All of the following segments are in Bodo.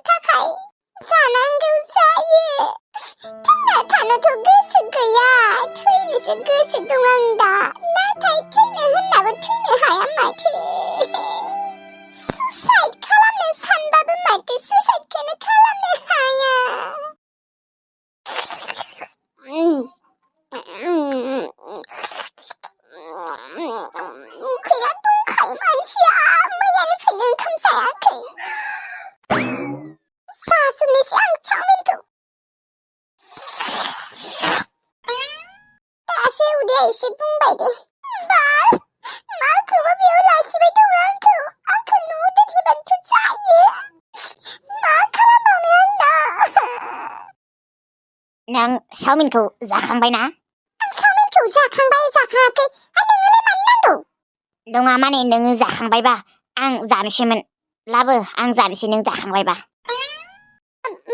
थाखाय जानांगौ जायो। थांना थानोथ' गोसो गैया, थैनोसो गोसो दं आं दा। नाथाय थैनो होननाबो थैनो हाया माथो। सुसाइड खालामनो सानबाबो माथो सुसाइडखौनो खालामनो हाया। उखैना दंखायो मानसिया, मैयानिफ्रायनो ओंखाम जायाखै। जाजोबनोसै आं चाउमिनखौ। दासो उदैया एसे बुंबाय दे। बाल, माखौबा बेयाव लाखिबाय दङ आंखौ न'आव दोनहैबानोथ' जायो। मा खालामबावनो आं दा? नों चाउमिनखौ जाखांबाय ना? आं चाउमिनखौ जाखांबाय, जाखाङाखै। नोंनोलाय मानो नांगौ? नङा माने नोङो जाखांबायबा आं जानोसैमोन। लाबो, आं जानोसै नों जाखांबायबा।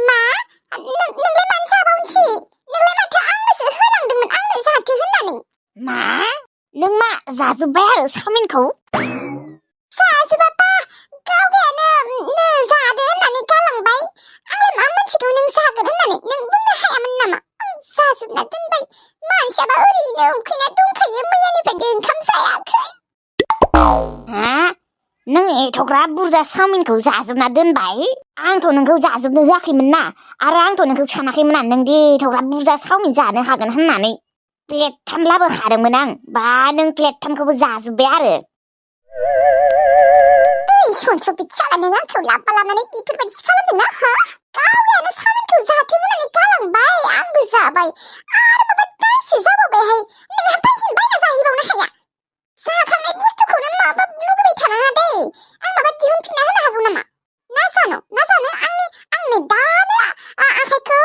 मा? नोंलाय मानो जाबावनोसै? नोंलाय माथो आंनोसो होनांदोंमोन आंनो जाथो होननानै। मा? नों मा जाजोब्बाय आरो चाउमिनखौ? जाजोबाबा गावगायानो जादो होननानै गालांबाय। आंलाय मा मिथिगौ नों जागोन होननानै? नों बुंनो हायामोन नामा? आं जाजोबना दोनबाय। मानसियाबा ओरैनो उखैना दंखायो, मैयानिफ्रायनो ओंखाम जायाखै। हा? नों एथ'ग्राब बुरजा चाउमिनखौ जाजोबना दोनबाय? आंथ' नोंखौ जाजोबनो होआखैमोन ना, आरो आंथ' नोंखौ सानाखैमोन नों दि एथ'ग्राब बुरजा चाउमिन जानो हागोन होननानै। प्लेटथाम लाबोखादोंमोन आं, बा नों प्लेटथामखौबो जाजोब्बाय आरो। सनस'बिद साला, नों आंखौ लाबा लानानै बेफोरबायदिसो खालामदों ना? हा? गावगायानो चाउमिनखौ जाथो होननानै गालांबाय, आंबो जाबाय। आरो माबा दायसो जाबावबायहाय। नोंहा बायना जाहैबावनो हाया। जाखांनाय बुस्थुखौनो माबा लुगैबाय थानाङा दै। आं माबा दिहुनफिनना होनो हागौ नामा? ना जानो आंनो दानो आखाइखौ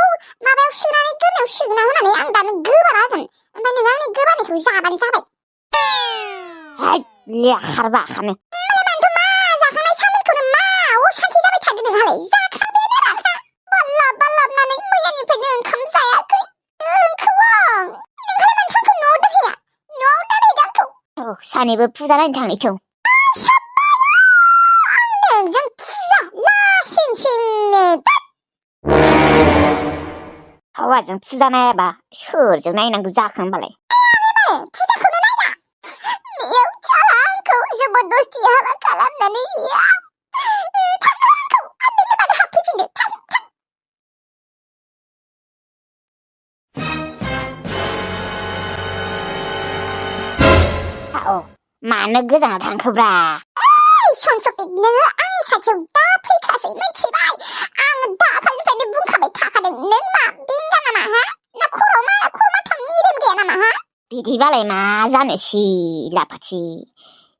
माबायाव सोनानै गोरनायाव सोना होनानै आं दानो गोबाना होगोन। ओमफ्राय नों आंनि गोबानायखौ जाबानो जाबाय। हाय, ले खारबा खानो। जाखांनाय चाउमिनखौनो मा असान्थि जाबाय थादो नोंहालाय? जाखांबायानो राखा। बाल्लाबनानै मैयानिफ्रायनो ओंखाम जायाखै। ओंखौ आं। नोंहालाय मानोथो आंखौ न'आव दोनहैया? न'आव दोनहैदो आंखौ। सानैबो फुजा नायनो थांनोसै। नोंजों फुजा लासिंसिंनो। हौवाजों फुजा नायाबा सोरजों नायनांगौ जाखो होनबालाय? फुजाखौनो नाया। बेयाव जाला आंखौ जबरदस्ति हाबा खालामनानै बियो। थांनो आंखौ आंनि लेबानो हाबफैफिनदो। थां। मानो गोजानाव थांखोब्रा? सनस'बिद, नोङो आंनि खाथियाव दा फैखासै, मिथिबाय? आं दाखालिनिफ्रायनो बुंखाबाय थाखादों। नों मा बेंगा नामा, हा? ना खर' माथाम मेलेम गैया नामा, हा? बिदिबालाय मा जानोसै लाफाथि?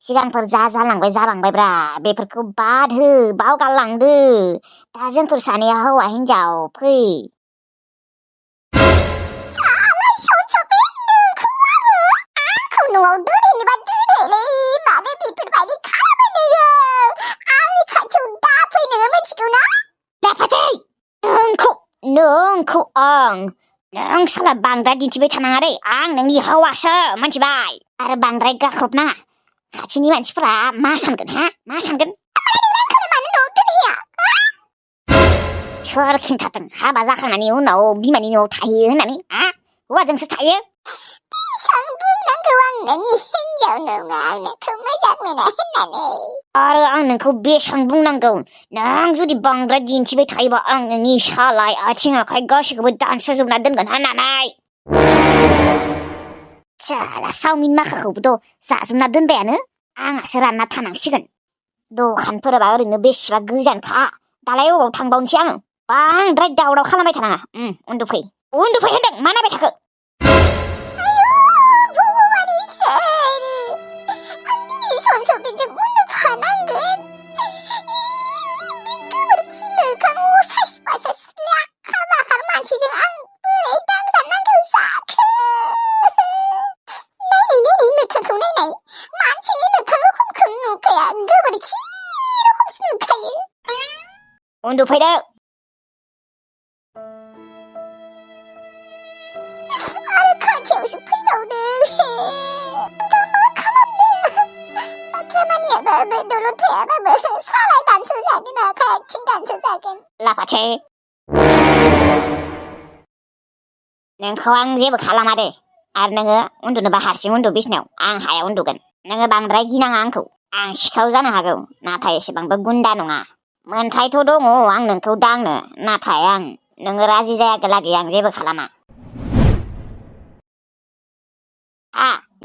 सिगांफोर जा जालांबायब्रा, बेफोरखौ बाद हो, बावगारलांदो। दा जोंफोर सानैया हौवा हिनजाव फै। आंखौ न'आव दोनहैनोबा दोनहैलै, मानो बेफोरबायदि खालामो नोङो? आंनि खाथियाव दा फै, नोङो मिथिगौ ना? लाफाथि, नोंखौ नों साला बांद्राय दिन्थिबाय थानाङा दै। आं नोंनि हौवासो, मिथिबाय? आरो बांद्राय गाख्रबनाङा। खाथिनि मानसिफोरा मा सानगोन, हा? मा सानगोन? मानो न'आव दोनहैया? सोर खिन्थादों हाबा जाखांनायनि उनाव बिमानि न'आव थायो होननानै? हा? हौवाजोंसो थायो। बेसां बुंनांगौ आं नोंनि हिनजाव नङा, आं नोंखौ मोजां मोना होननानै। आरो आं नोंखौ बेसेबां बुंनांगौ? नों जुदि बांद्राय दिन्थिबाय थायोबा आं नोंनि सालाय आथिं आखाइ गासैखौबो दानस'जोबना दोनगोन होननानै। साला चाउमिन माखाखौबोथ' जाजोबना दोनबायानो। आंहासो रानना थानांसिगोन। दखानफोराबा ओरैनो बेसेबा गोजानखा। दालाय अबाव थांबावनोसै आङो? बांद्राय दावराव खालामबाय थानाङा। उन्दुफै होनदों, मा नायबाय थाखो? आं दिनै सनस'बिदजों उन्दुफानांगोन। बे गोबोरखि मोखां साइस लाखार बाखार मानसिजों आं बोरै दांजानांगौ जाखो? नायनाय मोखांखौ नायनाय। मानसिनि मोखां रखमखौ नुखाया, गोबोरखि रखमसो नुखायो। उन्दुफैदो। आरो खाथियावसो फैबावदों। दा मा खालामनो? बाथ्रा मानियाबा दलद थायाबाबो सालाय दानस'जागोन आखाइ आथिं दानस'जागोन लाफाथो नोंखौ आं जेबो खालामा दे आरो नोङो उन्दुनोबा हारसिं उन्दु बिसनायाव आं हायाव उन्दुगोन नोङो बांद्राय गिनाङा आंखौ आं सिखाव जानो हागौ नाथाय एसेबांबो गुन्दा नङा मोनथायथ' दङ आं नोंखौ दांनो नाथाय नोङो राजि जायागोलागै आं जेबो खालामा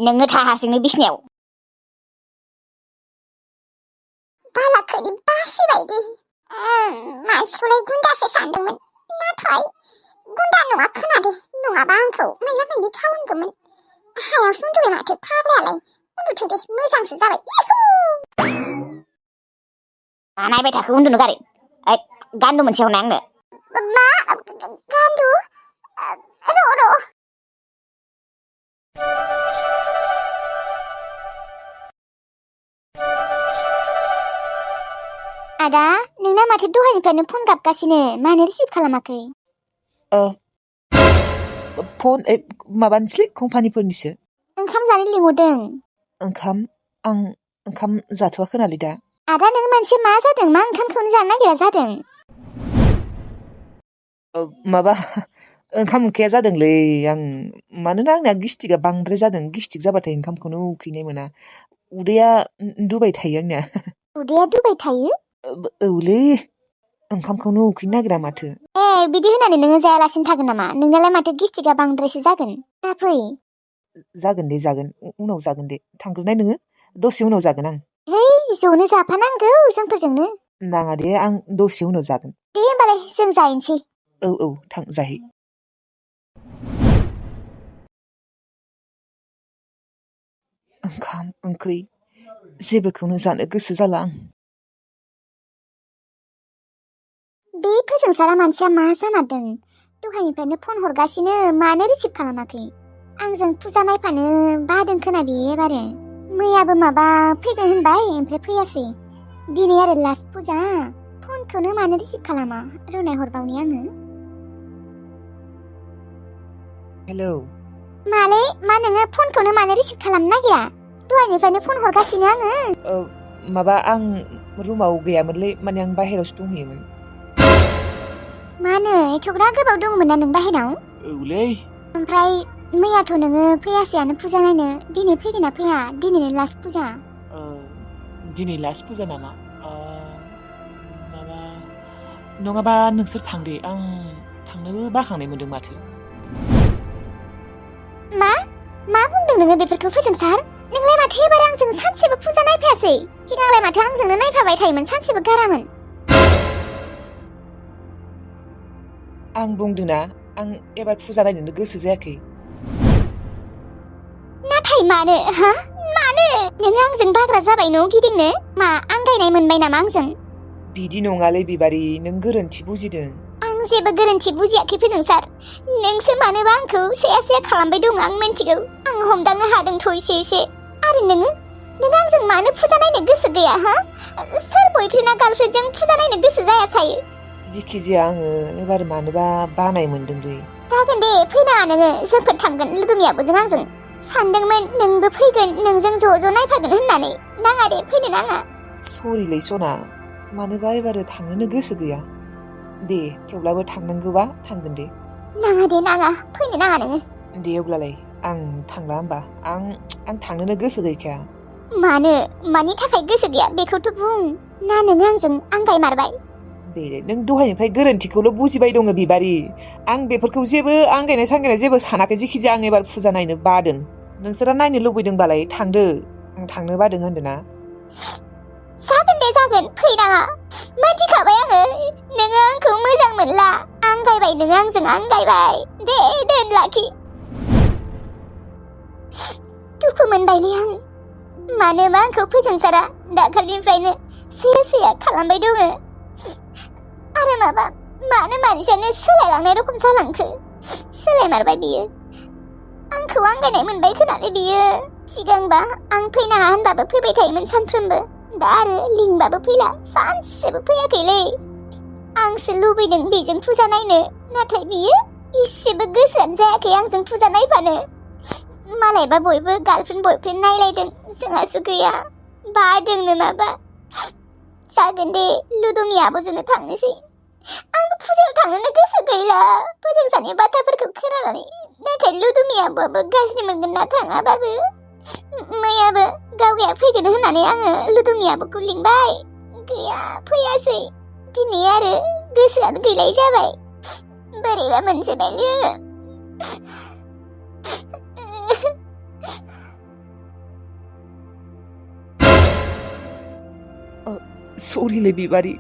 नोंनो था हारसिंनो बिसनायाव बालाखोनि बासि बायदि मानसिखौलाय गुन्दासो सानदोंमोन नाथाय गुन्दा नङा खोनादे नङाबा आंखौ मायबा मायबि खालामगौमोन हायावसो उन्दुबाय माथो फाग्लायालाय उन्दुथो दे मोजांसो जाबाय मा नायबाय थाखो उन्दुनो गारै गान्दु मोनसे हरनाय आंनो मा गान्दु र' आदा नोंना माथो दहायनिफ्रायनो फन गाबगासिनो मानो रिसिभ खालामाखै फन माबानिसै कम्पानिफोरनिसो ओंखाम जानो लिंहरदों आं ओंखाम जाथ'वाखोनालै दा आदा नों मानसि मा जादों मा ओंखामखौनो जानो नागिरा जादों माबा ओंखाम उखैया जादोंलै आं मानोना आंना गिस्टिकआ बांद्राय जादों गिस्टिक जाबाथाय ओंखामखौनो उखैनाय मोना उदैया दुबाय थायो आंना उदैया दुबाय थायो औलै ओंखामखौनो उखैनो नागिरा माथो बिदि होनानै नोङो जायालासिनो थागोन नामा नोंनालाय माथो गिस्टिकआ बांद्रायसो जागोन दा फै जागोन दे जागोन उनाव जागोन दे थांग्रोनाय नोङो दसे उनाव जागोन आं ज'नो जाफानांगौ जोंफोरजोंनो नाङा दे आं दसे उनाव जागोन दे होमबालाय जों जाहैनोसै औ थां जाहै ओंखाम ओंख्रि जेबोखौनो जानो गोसो जाला आं बे फोजोंसारा मानसिया मा जामारदों दहायनिफ्रायनो फन हरगासिनो मानो रिसिभ खालामाखै आंजों फुजा नायफानो बादों खोना बे एबारो मैयाबो माबा फैगोन होनबाय ओमफ्राय फैयासै दिनै आरो लास्ट फुजा फनखौनो मानो रिसिभ खालामा रुनाय हरबावनि आङो हेलौ मालै मा नोङो फनखौनो मानो रिसिभ खालामनो नागिरा दहायनिफ्रायनो फन हरगासिनो आङो माबा आं रुमाव गैयामोनलै माने आं बाहेरावसो दंहैयोमोन मानो एथ'ग्रा गोबाव दंमोन ना नों बाहेराव औलै ओमफ्राय मैयाथ' नोङो फैयासैयानो फुजा नायनो दिनै फैगोन ना फैया दिनैनो लास्ट फुजा दिनै लास्ट फुजा नामा माबा नङाबा नोंसोर थांदे आं थांनोबो बाखांनाय मोनदों माथो मा बुंदों नोङो बेफोरखौ फोजोंसार नोंलाय माथो एबार आंजों सानसेबो फुजा नायफायासै सिगांलाय माथो आंजोंनो नायफाबाय थायोमोन सानसेबो गारामोन आं बुंदोंना आं एबार फुजा नायनोनो गोसो जायाखै नाथाय मानो मानो नोङो आंजों बाग्रा जाबाय न' गिदिंनो मा आंगायनाय मोनबाय नामा आंजों बिदि नङालै बिबारि नों गोरोन्थि बुजिदों आं जेबो गोरोन्थि बुजियाखै फोजोंसार नोंसो मानोबा आंखौ सेया सेया खालामबाय दं आं मिन्थिगौ आं हमदांनो हादोंथ' एसे आरो नोङो आंजों मानो फुजा नायनो गोसो गैया सोर बयफ्रेन्डआ गार्लफ्रेन्डजों फुजा नायनो गोसो जाया थायो जेखि जाया आङो एबार मानोबा बानाय मोनदोंलै जागोन दे फैनाङा नोङो जोंफोर थांगोन लोगोमियाबोजों आंजों सानदोंमोन नोंबो फैगोन नोंजों ज' नायफागोन होननानै नाङा दे फैनो नाङा सरिलै सना मानोबा एबारो थांनोनो गोसो गैया दे थेवब्लाबो थांनांगौबा थांगोन दे नाङा दे नाङा फैनो नाङा नोङो दे अब्लालाय आं थांला होमबा आं थांनोनो गोसो गैखाया मानि थाखाय गोसो गैया बेखौथ' बुं ना नोङो आंजों आंगाय मारबाय दे नों दहायनिफ्राय गोरोन्थिखौल' बुजिबाय दङ बिबारि आं बेफोरखौ जेबो आंगायनाय सांगायनाय जेबो सानाखै जेखि जाया आं एबार फुजा नायनो बादों नोंसोरा नायनो लुबैदोंबालाय थांदो आं थांनो बादों होनदों ना जागोन दे जागोन फैनाङा मिथिखाबाय आङो नोङो आंखौ मोजां मोनला आंगायबाय नोङो आंजों आंगायबाय दे दोन लाखि दुखु मोनबायलै आं मानोबा आंखौ फोजोंसारा दाखालिनिफ्रायनो सेया खालामबाय दङ आरो मानो मानसियानो सोलायलांनाय रखम जालांखो सोलायमारबाय बियो आंखौ आंगायनाय मोनबाय खोनालै बियो सिगांबा आं फैनाङा होनबाबो फैबाय थायोमोन सानफ्रोमबो दा आरो लिंबाबो फैला सानसेबो फैयाखैलै आंसो लुबैदों बेजों फुजा नायनो नाथाय बियो इसेबो गोसोआनो जायाखै आंजों फुजा नायफानो मालायबा बयबो गार्लफ्रेन्ड बयफ्रेन्ड नायलायदों जोंहासो गैया बादोंनो माबा जागोन दे लुदुमि आब'जोंनो थांनोसै आंबो फुजायाव थांनोनो गोसो गैला फोरोंसानि बाथ्राफोरखौ खोनानानै नाथाय लुदुमि आब'आबो गाज्रि मोनगोन ना थाङाबाबो मैयाबो गावगाया फैगोन होननानै आङो लुदुमि आब'खौ लिंबाय गैया फैयासै दिनै आरो गोसोआनो गैलाय जाबाय बोरैबा मोनजोबबायलै सरिलै बिबारि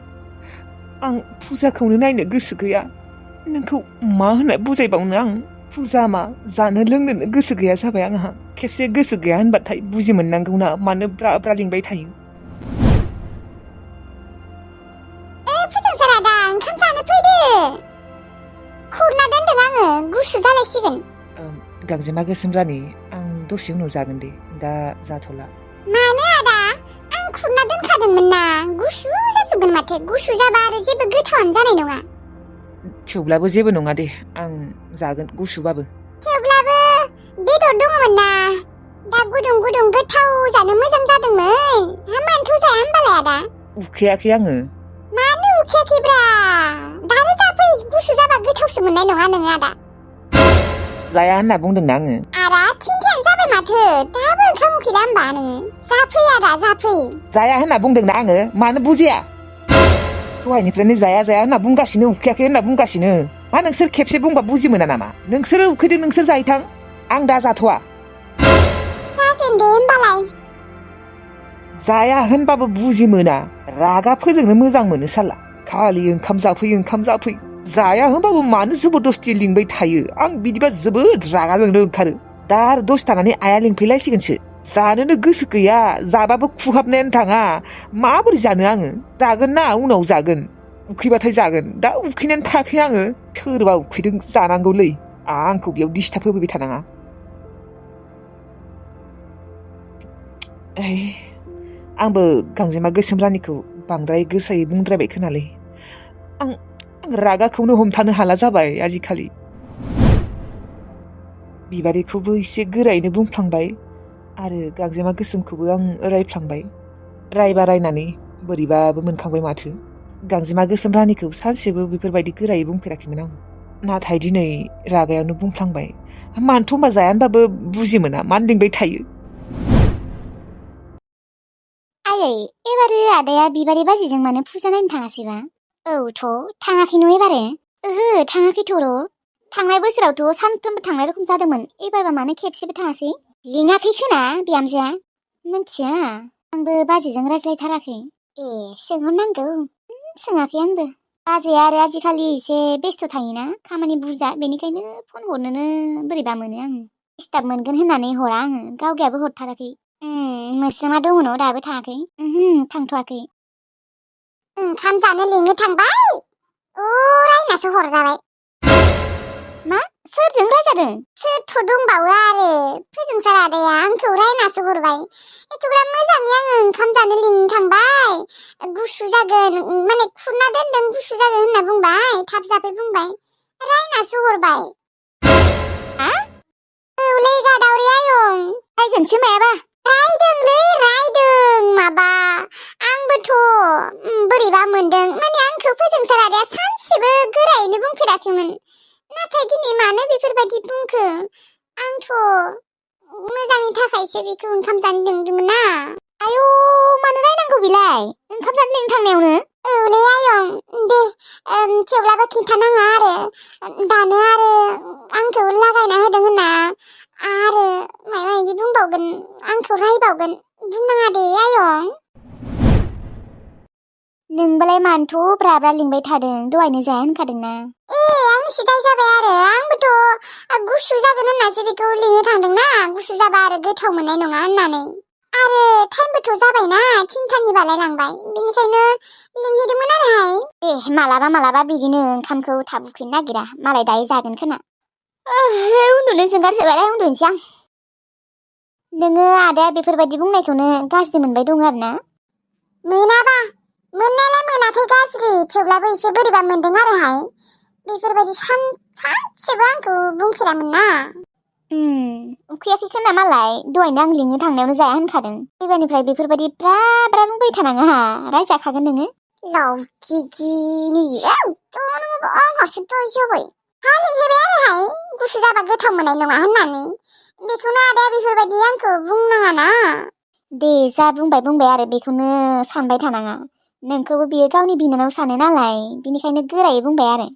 आं फुजाखौनो नायनो गोसो गैया नोंखौ मा होनना बुजायबावनो आं फुजा मा जानो लोंनोनो गोसो गैया जाबाय आंहा खेबसे गोसो गैया होनबाथाय बुजि मोननांगौना मानो ब्रा ब्रा लिंबाय थायो फोजोंसार आदा ओंखाम जानो फैदो खुरना दोनदों आङो गुसु जालायसिगोन गांजेमा गोसोम रानि आं दसे उनाव जागोन दे दा जाथ'ला मानो आदा आं खुरना दोनखादोंमोन ना गुसु जाजोबगोन माथो गुसु जाबा आरो जेबो गोथावानो जानाय नङा थेवब्लाबो जेबो नङा दे आं जागोन गुसुबाबो थेवब्लाबो बेदर दङमोन ना दा गुदुं गुदुं गोथाव जानो मोजां जादोंमोन मानोथ' जाया होनबालाय आदा उखैयाखै आङो मानो उखैयाखैब्रा दानो जाफै गुसु जाबा गोथावसो मोननाय नङा नोङो आदा जाया होनना बुंदोंना आङो आदा थिनथायानो जाबाय माथो दाबो ओंखाम उखैला होनबा नोङो जाफै आदा जाफै जाया होनना बुंदोंना आङो मानो बुजिया दहायनिफ्रायनो जाया जाया होनना बुंगासिनो उखैयाखै होनना बुंगासिनो मा नोंसोर खेबसे बुंबा बुजि मोना नामा नोंसोरो उखैदों नोंसोर जाहैथां आं दा जाथ'वा जागोन दे होनबालाय जाया होनबाबो बुजि मोना रागा फोजोंनो मोजां मोनो साला खालि ओंखाम जाफै जाया होनबाबो मानो जबरदस्ति लिंबाय थायो आं बिदिबा जोबोद रागा जोंनो ओंखारो दा आरो दसे थानानै आइया लिंफैलायसिगोनसो जानोनो गोसो गैया जाबाबो खुहाबनायानो थाङा माबोरै जानो आङो जागोन ना उनाव जागोन उखैबाथाय जागोन दा उखैनानै थायाखै आङो सोरबा उखैदों जानांगौलै आंखौ बेयाव डिस्टार्ब होफैबाय थानाङा आंबो गांजेमा गोसोम रानिखौ बांद्राय गोसायै बुंद्रायबाय खोनालै आं रागाखौनो हमथानो हाला जाबाय आजिखालि बिबारिखौबो एसे गोरायैनो बुंफ्लांबाय आरो गांजेमा गोसोमखौबो आं रायफ्लांबाय रायबा रायनानै बोरैबाबो मोनखांबाय माथो गांजेमा गोसोम रानिखौ सानसेबो बेफोरबायदि गोरायै बुंफेराखैमोन आं नाथाय दिनै रागायावनो बुंफ्लांबाय मानोथ' होनबा जाया होनबाबो बुजि मोना मानो लिंबाय थायो आयै एबारो आदाया बिबारि बाजिजों मानो फुजा नायनो थाङासैबा औथ' थाङाखै न' एबारो ओहो थाङाखैथ' र' थांनाय बोसोरावथ' सानफ्रोमबो थांनाय रखम जादोंमोन एबारबा मानो खेबसेबो थाङासै लिङाखै खोना बिहामजोआ मिथिया आंबो बाजिजों रायज्लायथाराखै ए सोंहरनांगौ सोङाखै आंबो बाजैया आरो आजिखालि एसे बेस्थ' थायोना खामानि बुरजा बेनिखायनो फन हरनोनो बोरैबा मोनो आं डिस्टार्ब मोनगोन होननानै हरा आङो गावगायाबो हरथाराखै मोस्रोमा दङ न' दाबो थाङाखै थांथ'वाखै ओंखाम जानो लिंनो थांबाय रायनासो हरजाबाय मा सोरजों रायजादों सोरथ' दंबावो आरो फोजोंसार आदाया आंखौ रायनासो हरबाय एथ'ग्राब मोजाङै आङो ओंखाम जानो लिंनो थांबाय गुसु जागोन माने खुरना दोनदों गुसु जागोन होनना बुंबाय थाब जाफै बुंबाय रायनासो हरबाय औलै गादावरि आयं रायगोनसो मायाबा रायदों माबा आंबोथ' बोरैबा मोनदों माने आंखौ फोजोंसार आदाया सानसेबो गोरायैनो बुंफेराखैमोन नाथाय दिनै मानो बेफोरबायदि बुंखो आंथ' मोजांनि थाखायसो बेखौ ओंखाम जानो लिंदोंमोन ना आयौ मानो रायनांगौ बेलाय ओंखाम जानो लिंनो थांनायावनो औलै आयं दे थेवब्लाबो खिन्थानाङा आरो दानो आरो आंखौ लागायना होदों होनना आरो माबा बिदि बुंबावगोन आंखौ रायबावगोन बुंनाङा दे आयं नोंबालाय मानोथ' ब्रा ब्रा लिंबाय थादों दहायनो जाया होनखादोंना आं सिदाय जाबाय आरो आंबोथ' गुसु जागोन होननासो बेखौ लिंनो थांदोंना गुसु जाबा आरो गोथाव मोननाय नङा होननानै आरो टाइमबोथ' जाबायना 3थानि बालायलांबाय बेनिखायनो लिंहैदोंमोन आरोहाय मालाबा बिदिनो ओंखामखौ थाब उखैनो नागिरा मालाय दायो जागोन खोना उन्दुनो जोंगारजोबाय उन्दुनोसै आं नोङो आदाया बेफोरबायदि बुंनायखौनो गाज्रि मोनबाय दं आरो ना मोनाबा मोननायालाय मोनाखै गाज्रि थेवब्लाबो एसे बोरैबा मोनदों आरोहाय बेफोरबायदि सानसेबो आंखौ बुंफेरामोन ना उखैयाखै खोना मालाय दहायनो आं लिंनो थांनायावनो जाया होनखादों एबारनिफ्राय बेफोरबायदि ब्रा ब्रा बुंबाय थानाङा हा रायजाखागोन नोङो लावगिगिनि एकदम आंहासो दाय जाबाय हा लिंहैबाय आरोहाय गुसु जाबा गोथाव मोननाय नङा होननानै बेखौनो आदाया बेफोरबायदि आंखौ बुंनाङाना दे जा बुंबाय आरो बेखौनो सानबाय थानाङा नोंखौबो बियो गावनि बिनानाव सानो नालाय बिनिखायनो गोरायै बुंबाय आरो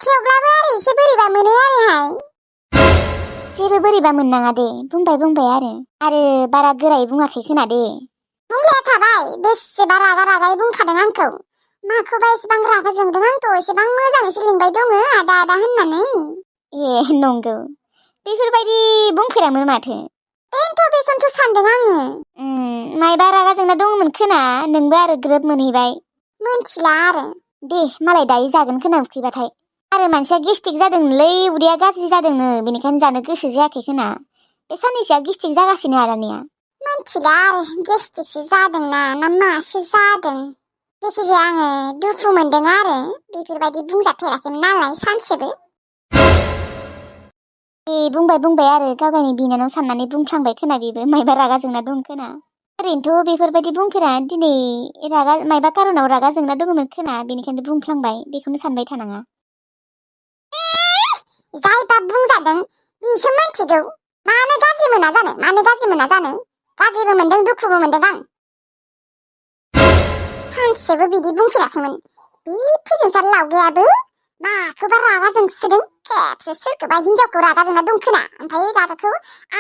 थेवब्लाबो आरो एसे बोरैबा मोनो आरोहाय जेबो बोरैबा मोननाङा दे बुंबाय आरो बारा गोरायै बुङाखै खोना दे बुंलाया थाबाय बेसेबा रागा रागायै बुंखादों आंखौ माखौबा एसेबां रागा जोंदों आंथ' एसेबां मोजाङैसो लिंबाय दङ आदा आदा होननानै ए नंगौ बेफोरबायदि बुंफेरामोन माथो बेखौनोथ' सानदों आङो मायबा रागा जोंना दंमोन खोना नोंबो आरो ग्रोब मोनहैबाय मोनथिला आरो दे मालाय दायो जागोन खोना उखैबाथाय आरो मानसिया गेस्टिक जादोंनोलै उदैया गाज्रि जादोंनो बेनिखायनो जानो गोसो जायाखै खोना बे साननैसोआ गेस्टिक जागासिनो आदानिया मोनथिला आरो गेस्टिकसो जादोंना ना मासो जादों जायखिजाया आङो दुखु मोनदों आरो बेफोरबायदि बुंजाफेराखैमोन नालाय सानसेबो ए बुंबाय आरो गावगायनि बिनानाव साननानै बुंफ्लांबाय खोना बेबो मायबा रागा जोंना दं खोना ओरैनोथ' बेफोरबायदि बुंफेरा दिनै रागा मायबा कारनाव रागा जोंना दङमोन खोना बेनिखायनो बुंफ्लांबाय बेखौनो सानबाय थानाङा जायबा बुंजादों बिसो मोनथिगौ मानो गाज्रि मोना जानो गाज्रिबो मोनदों दुखुबो मोनदों आं सानसेबो बिदि बुंफेराखैमोन बे फोजोंसार लावगायाबो माखौबा रागा जोंसोदों खेबसे सोरखौबा हिनजावखौ रागा जोंना दं खोना ओमफ्राय रागाखौ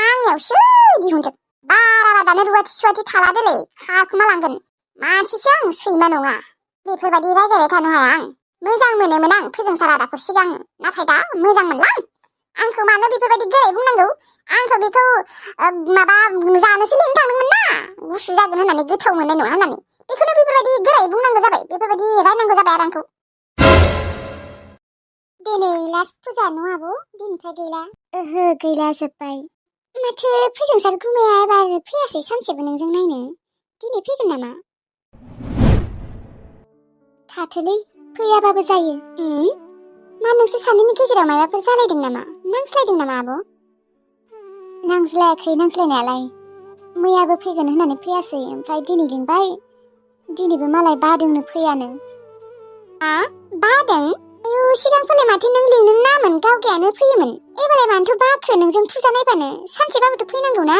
आंनियावसो दिहुनदों बाराबा दानो रुवाथि सुवाथि थालादोलै खाखुमालांगोन मानसिसो आं सैमा नङा बेफोरबायदि रायजाबाय थानो हाया आं मोजां मोनोमोन आं फोजोंसार आदाखौ सिगां नाथाय दा मोजां मोनला आंखौ मानो बेफोरबायदि गोरायै बुंनांगौ आंथ' बेखौ माबा जानोसो लिंनो थांदोंमोन ना गुसु जागोन होननानै गोथाव मोननाय नङा होननानै बेखौनो बेफोरबायदि गोरायै बुंनांगौ जाबाय बेफोरबायदि रायनांगौ जाबाय आरो आंखौ दिनै लास्ट फुजा न' आब' दिनैनिफ्राय गैला ओहो गैला जोब्बाय माथो फोजोंसार गुमाया एबार फैयासै सानसेबो नोंजों नायनो दिनै फैगोन नामा थाथोलै फैयाबाबो जायो मा नोंसोर सानैनि गेजेराव माबाफोर जालायदों नामा नांज्लायदों नामा आब' नांज्लायाखै नांज्लायनायालाय मैयाबो फैगोन होननानै फैयासै ओमफ्राय दिनै लिंबाय दिनैबो मालाय बादोंनो फैयानो बादों आयु सिगांफोरलाय माथो नों लिंनो नामोन गावगायानो फैयोमोन एबारलाय मानोथ' बाखो नोंजों फुजा नायबानो सानसेबाबोथ' फैनांगौ ना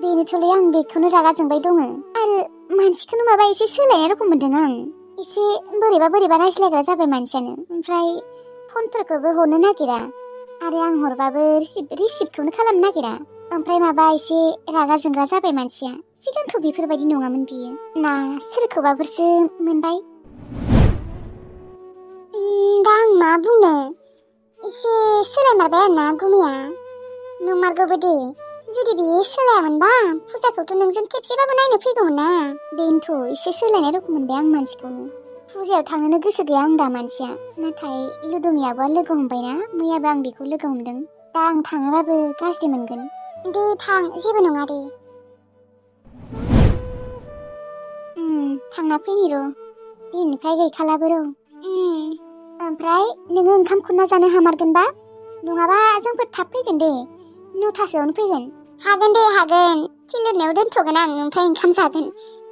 बेनोथ'लै आं बेखौनो रागा जोंबाय दङ आरो मानसिखौनो माबा एसे सोलायनाय रखम मोनदों आं एसे बोरैबा रायज्लायग्रा जाबाय मानसियानो ओमफ्राय फनफोरखौबो हरनो नागिरा आरो आं हरबाबो रिसिभखौनो खालामनो नागिरा ओमफ्राय माबा एसे रागा जोंग्रा जाबाय मानसिया सिगांथ' बेफोरबायदि नङामोन बियो ना सोरखौबाफोरसो मोनबाय दा आं मा बुंनो एसे सोलायमारबाय आरोना गुमिया नंमारगौबो दे जुदि बियो सोलायामोनबा फुजाखौथ' नोंजों खेबसेबाबो नायनो फैगौमोन ना बेनोथ' एसे सोलायनाय रखम मोनबाय आं मानसिखौनो फुजायाव थांनोनो गोसो गैया आं दा मानसिया नाथाय लुदुमि आब'आ लोगो हमबायना मैयाबो आं बेखौ लोगो हमदों दा आं थाङोबाबो गाज्रि मोनगोन दे थां जेबो नङा दे थांना फैनि र' दिनैनिफ्राय गैखालाबो र' ओमफ्राय नोङो ओंखाम खुरना जानो हामारगोनबा नङाबा जोंफोर थाब फैगोन दे 9थासोआवनो फैगोन हागोन दे हागोन थिलिरनायाव दोनथ'गोन आं ओमफ्राय ओंखाम जागोन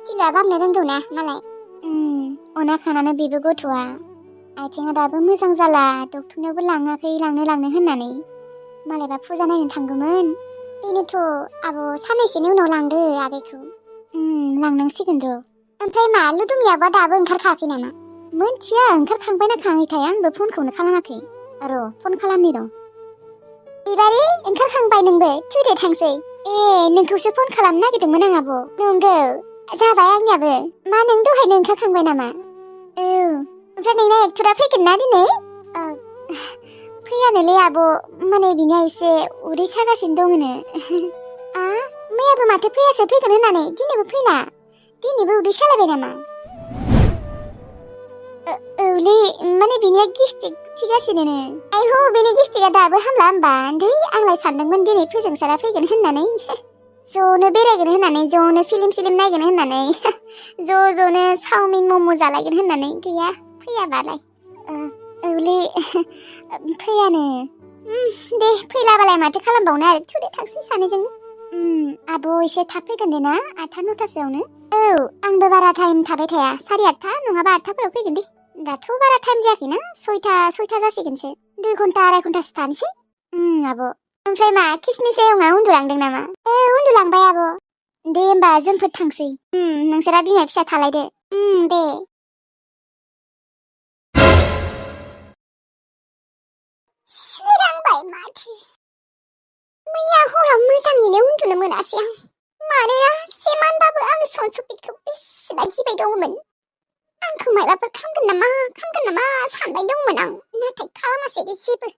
थिलुआ बारनो रोंगौ ना मालाय अना खानानो बेबो गथ'आ आथिङा दाबो मोजां जाला डक्टरनियावबो लाङाखै लांनो होननानै मालायबा फुजा नायनो थांगौमोन बेनोथ' आब' साननैसोनि उनाव लांदो आगैखौ लांनांसिगोन र' ओमफ्राय मा लुदुमियाबा दाबो ओंखारखायाखै नामा मोनथिया ओंखारखांबायना खाङैथाय आंबो फनखौनो खालामाखै र' फन खालामनि र' बिबारि ओंखारखांबाय नोंबो थुदो थांसै नोंखौसो फन खालामनो नागिरदोंमोन आं आब' नंगौ जाबाय आंनियाबो मा नों दहायनो ओंखारखांबाय नामा औ ओमफ्राय नोंना एक्टरा फैगोन ना दिनै फैयानोलै आब' माने बिनिया एसे उदै सागासिनो दङनो मैयाबो माथो फैयासै फैगोन होननानै दिनैबो फैला दिनैबो उदै सालायबाय नामा औलै माने बिनिया गेस्टिक थिगासिनो आयौ बेनि गेस्टिकआ दाबो हामला होमबा आंलाय सानदोंमोन दिनै फोजोंसारा फैगोन होननानै ज'नो बेरायगोन होननानै ज'नो फिल्म नायगोन होननानै ज'नो चावमिन मम' जालायगोन होननानै गैया फैयाबालाय औलै फैयानो दे फैलाबालाय माथो खालामबावनो आरो थुदे थांसै सानैजों आब' एसे थाब फैगोन दे ना 8:00 9:00सोआवनो औ आंबो बारा टाइम थाबाय थाया 8:30 नङाबा 8:00फोराव फैगोन दे दाथ' बारा टाइम जायाखैना 6:00 जासिगोनसो 2 घन्टा 2.5 घन्टासो थानोसै आब' ओमफ्राय मा किसमिस एवङा उन्दुलांदों नामा उन्दुलांबाय आब' दे होमबा जोंफोर थांसै नोंसोरा बिमा फिसा थालायदो दे सोरांबाय माथो मैया हराव मोजाङैनो उन्दुनो मोनासै आं मानोना सेमानबाबो आं सनसफिटखौ बेसेबा गिबाय दंमोन आंखौ मायबाफोर खामगोन नामा सानबाय दंमोन आं नाथाय खालामासै दे जेबो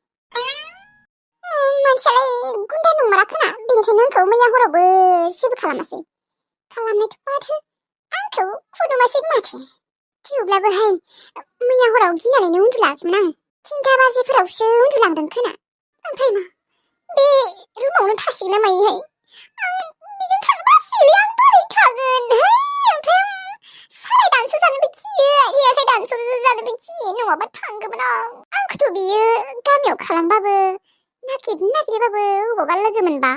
मानसियालाय गुन्दा नंमारा खोना बेनिखायनो आंखौ मैया हरावबो जेबो खालामासै खालामनायथ' माथो आंखौ खुदुमासै माथो थेवब्लाबोहाय मैया हराव गिनानैनो उन्दुलाङाखैमोन आं 3 बाजिफोरावसो उन्दुलांदों खोना ओमफ्राय मा बे रुमावनो थासिगोन ना मायोहाय आं बेजों थानो बासियोलै आं बोरै थागोनहाय ओमफ्राय साराय दानस' जानोबो गियो आखाइ दानस' जानोबो गियो नङाबा थांगौमोन आंखौथ' बियो गामियाव खालामबाबो नागिरबाबो अबावबा लोगो मोनबा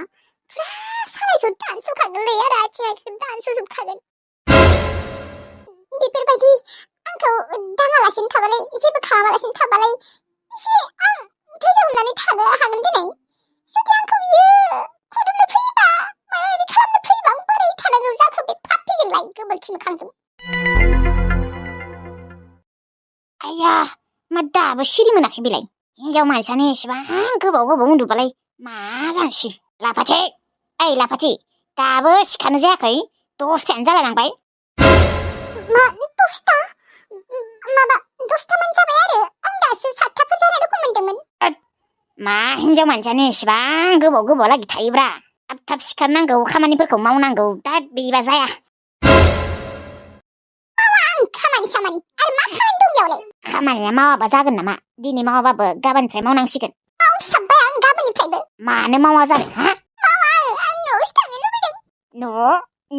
फुरा सारायखौ दानस'खागोनलै आरो आथिं दानस'जोबखागोन बेफोरबायदि आंखौ दाङालासिनो थाबालाय जेबो खालामालासिनो थाबालाय एसे आं धैर्य हमनानै थानो हागोन दिनै जुदि आंखौ बियो खुदुमनो फैयोबा माबा माबि खालामनो फैयोबा आं बोरै थानांगौ जाखो बे पाप्पिजोंलाय गोबोरखि मोखांजों आया मा दाबो सिरि मोनाखै बेलाय हिनजाव मानसियानो एसेबां गोबाव उन्दुबालाय मा जानोसै लाफाथि ओइ लाफाथि दाबो सिखारनो जायाखै 10:00 जालायलांबाय मा 10ता माबा 10तामान जाबाय आरो आं दासो 7ताफोर जानाय रखम मोनदोंमोन मा हिनजाव मानसियानो एसेबां गोबाव लागि थायोब्रा थाब सिखारनांगौ खामानिफोरखौ मावनांगौ दा बेबा जाया आं खामानि आरो मा खामानि दं बेयावलाय खामानिया मावाबा जागोन नामा दिनै मावाबाबो गाबोननिफ्राय मावनांसिगोन मावसाबबाय आं गाबोननिफ्रायबो मानो मावा जानो हा आं न'आवसो थांनो लुबैदों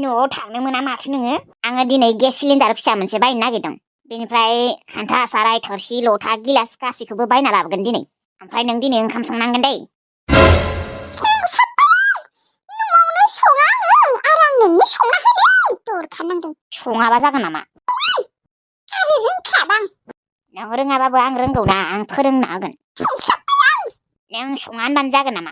न'आव थांनो मोना माथो नोङो आङो दिनै गेस सिलिन्डार फिसा मोनसे बायनो नागिरदों बेनिफ्राय खान्था साराय थोरसि लथा गिलास गासैखौबो बायना लाबोगोन दिनै ओमफ्राय नों दिनै ओंखाम संनांगोन दै न'आवनो सङा आङो आरो आं नोंनो संना होनो दरखारनांदों सङाबा जागोन नामा आरो रोंखादां नों रोङाबाबो आं रोंगौ ना आं फोरोंना होगोन संसाबबाय आं नों सङा होनबानो जागोन नामा